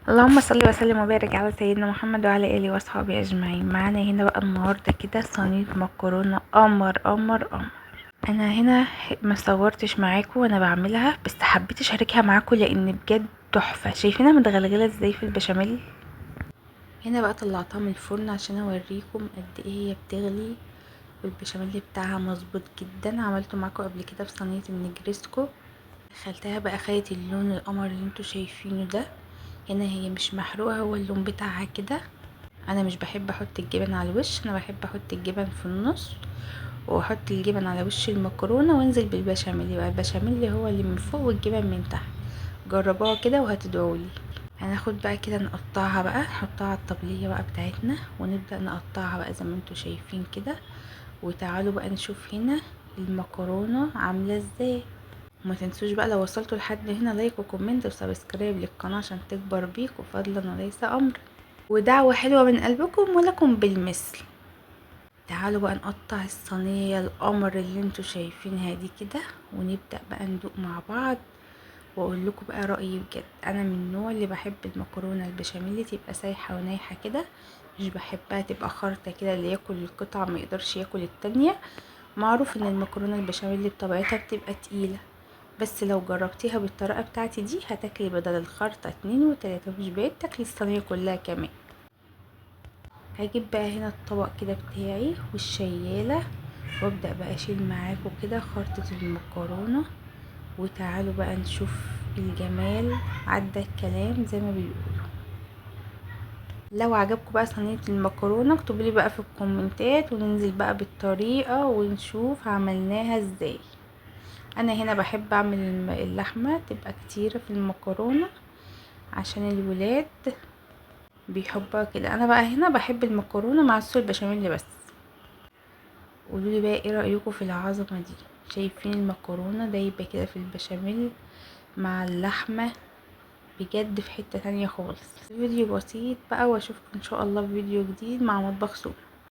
اللهم صل وسلم وبارك على سيدنا محمد وعلى اله واصحابه اجمعين. معانا هنا بقى النهارده كده صينية مكرونه قمر قمر قمر. انا هنا ما صورتش معاكم وانا بعملها، بس حبيت اشاركها معاكم لان بجد تحفة. شايفينها متغلغله ازاي في البشاميل. هنا بقى طلعتها من الفرن عشان اوريكم قد ايه هي بتغلي، والبشاميل بتاعها مظبوط جدا. عملته معاكم قبل كده في صينية النجرسكو. دخلتها بقى خدت اللون القمر اللي انتوا شايفينه ده. هنا هي مش محروقة، هو اللون بتاعها كده. انا مش بحب احط الجبن على الوش، انا بحب احط الجبن في النص، واحط الجبن على وش المكرونه وانزل بالبشاميل، يبقى البشاميل هو اللي من فوق والجبن من تحت. جربوها كده وهتدعولي. هناخد بقى كده نقطعها بقى، نحطها على الطبلية بقى بتاعتنا ونبدا نقطعها بقى زي ما انتوا شايفين كده. وتعالوا بقى نشوف هنا المكرونه عامله ازاي. وما تنسوش بقى لو وصلتوا لحد هنا like و comment و subscribe للقناة عشان تكبر بيكم، فضلا وليس امر، ودعوة حلوة من قلبكم ولكم بالمثل. تعالوا بقى نقطع الصينية القمر اللي انتوا شايفينها دي كده، ونبدا بقى ندوق مع بعض واقول لكم بقى رايي بجد. انا من النوع اللي بحب المكرونه البشاميل تبقى سايحه ونايحه كده، مش بحبها تبقى خرطه كده اللي ياكل القطعة ما يقدرش ياكل التانية. معروف ان المكرونه البشاميل بطبيعتها بتبقى تقيلة، بس لو جربتيها بالطريقة بتاعتي دي هتاكلي بدل الخرطة 2 و3، مش بعيد تاكلي الصينية كلها كمان. هجيب بقى هنا الطبق كده بتاعي والشياله، وابدا بقى اشيل معاكم كده خرطه المكرونه. وتعالوا بقى نشوف الجمال، عدى الكلام زي ما بيقولوا. لو عجبكم بقى صينية المكرونه اكتبوا لي بقى في الكومنتات، وننزل بقى بالطريقة ونشوف عملناها ازاي. انا هنا بحب اعمل اللحمة تبقى كتيرة في المكرونه عشان الولاد بيحبوها كده. انا بقى هنا بحب المكرونه مع الصوص البشاميل بس. قولوا لي بقى ايه رايكم في العظمة دي؟ شايفين المكرونه دايبه كده في البشاميل مع اللحمة، بجد في حتة تانية خالص. فيديو بسيط بقى، واشوفكم ان شاء الله في فيديو جديد مع مطبخ سوما.